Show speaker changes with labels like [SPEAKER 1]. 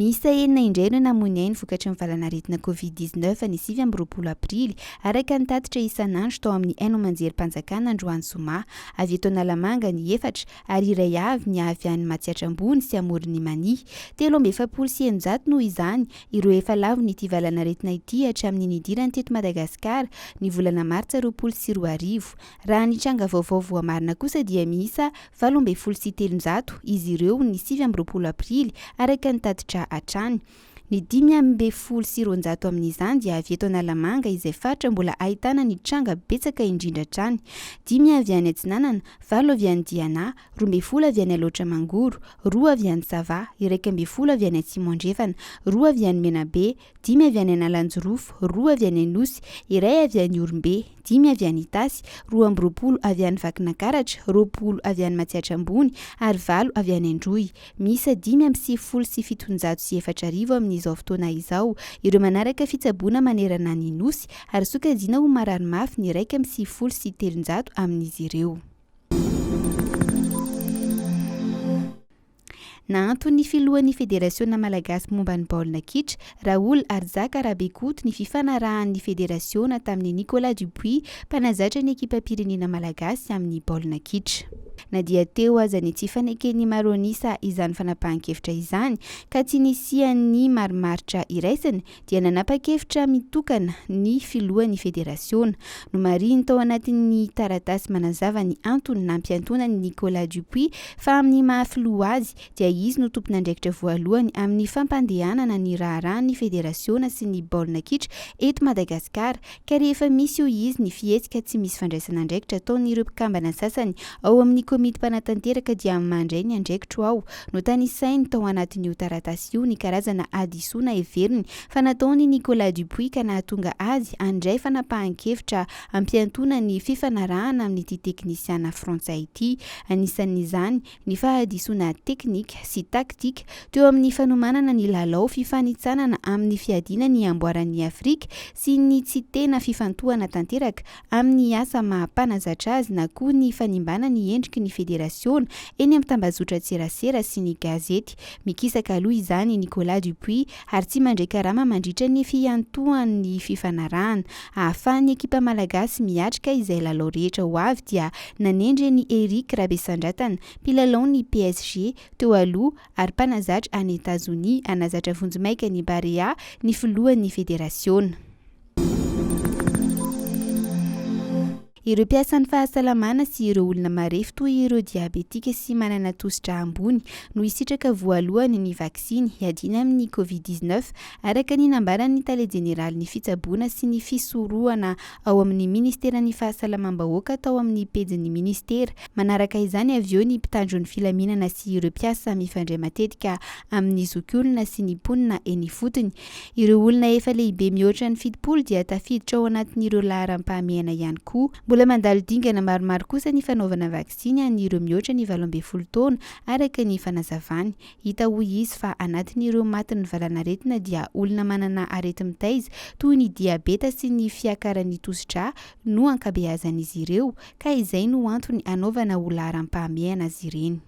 [SPEAKER 1] Miisa enina indray ireo namoy ny ainy vokatry ny valanaretina Covid 19 ny 29 aprily, araka ny tatitra isan'andro tao amin'ny haino aman-jerim-panjakana androany zoma. Avy eto Analamanga ny efatra ary iray avy ny avy any Matsiatra Ambony sy Amoron'i Mania. 643 noho izany ireo efa lavon'ity valanaretina ity hatramin'ny nidirany teto Madagasikara ny volana martsa 2020. Raha ny tranga vaovao voamarina kosa dia miisa 318 izy ireo ny 29 aprily, araka ny tatitra hatrany. Ny 215 amin'izany dia avy eto Analamanga izay faritra mbola ahitana ny tranga betsaka indrindra hatrany. Dimy avy any Atsinanana, valo avy any Diana, 12 avy any Alaotra Mangoro, roa avy any Sava, 11 avy any Atsimo Andrefana, roa avy any Menabe, dimy avy any Analanjirofo, roa avy any Anosy, iray avy any Ihorombe, dimy avy any Itasy, 22 avy any Vakinankaratra, 20 avy any Matsiatra Ambony ary valo avy any Androy. Miisa 795 amin'izao fotoana izao ireo manaraka fitsaboana manerana ny Nosy ary sokajiana ho marary mafy ny 391 amin'izy ireo. Nahanton'ny filohan'ny Federasiona malagasy momba ny baolina kitra, Raoul Harijaka Rabekoto ny fifanarahan'ny federasiona tamin'i Nicolas Dupuis, mpanazatra ny ekipam-pirenena malagasy amin'ny baolina kitra. Na dia teo aza ny tsy faneken'ny maro an'isa izany fanapahan-kevitra izany, ka tsy nisian'ny marimaritra iraisana, dia nanapa-kevitra mitokana ny filohan'ny federasiona. Nomarihiny tao anatin'ny taratasy manazava ny antony nampiantoana an'i Nicolas Dupuis fa amin'ny maha filoha azy dia izy no tompon'andraikitra voalohany amin'ny fampandehanana ny raharahan'ny federasiona sy ny baolina kitra eto Madagasikara ka rehefa misy hoy izy ny fihetsika tsy misy fandraisana andraikitra ataon'ireo mpikambana sasany ao amin'ny komity mpanatanteraka dia mandray ny andraikitro aho Notanisainy tao anatin'io taratasy io ny karazana hadisoana heveriny fa nataon'i Nicolas Dupuis ka nahatonga azy handray fanapahan-kevitra hampiantoana ny fifanarahana amin'ity teknisiana frantsay ity. Anisan'izany ny fahadisoana teknika sy taktika teo amin'ny fanomanana ny lalao fifanintsanana amin'ny fiadiana ny amboaran'i Afrika sy ny tsy tena fifantohana tanteraka amin'ny asa maha mpanazatra azy na koa ny fanimbana ny endriky ny federasiona eny amin'ny tambazotran-tserasera sy ny gazety. Mikisaka aloha izany i Nicolas Dupuis ary tsy mandray karama mandritra ny fiantohan'ny fifanarahana. Ahafahan'ny ekipa malagasy miatrika izay lalao rehetra ho avy dia nanendry an'i Eric Rabesandratana, mpilalaon'ny PSG teo aloha ary mpanazatra any Etazonia, hanazatra vonjimaika ny Barea ny filohan'ny federasiona. Ireo mpiasan'ny fahasalamana sy ireo olona marefo toy ireo diabetika sy manana tosi-drà ambony no hisitraka voalohany ny vaksiny hiadiana amin'ny Covid 19, araka ny nambaran'ny tale jeneralin'ny fitsaboana sy ny fisorohana ao amin'ny ministeran'ny fahasalamam-bahoaka tao amin'ny pejin'ny ministera. Manaraka izany avy eo ny mpitandro ny filaminana sy ireo mpiasa mifandray matetika amin'ny zokiolona sy ny mponina eny ifotony. Ireo olona efa lehibe mihoatra ny 70 dia tafiditra ao anatin'ireo laharam-pahamehana ihany koa. Mbola mandalo dingana maromaro kosa ny fanaovana vaksiny an'ireo mihoatra ny 18 taona, araka ny fanazavany. Hita hoy izy fa anatin'ireo matin'ny valanaretina dia olona manana areti-mitaiza toy ny diabeta sy ny fiakaran'ny tosi-drà no ankabeazan'izy ireo, ka izay no antony anaovana ho laharam-pahamehana azy ireny.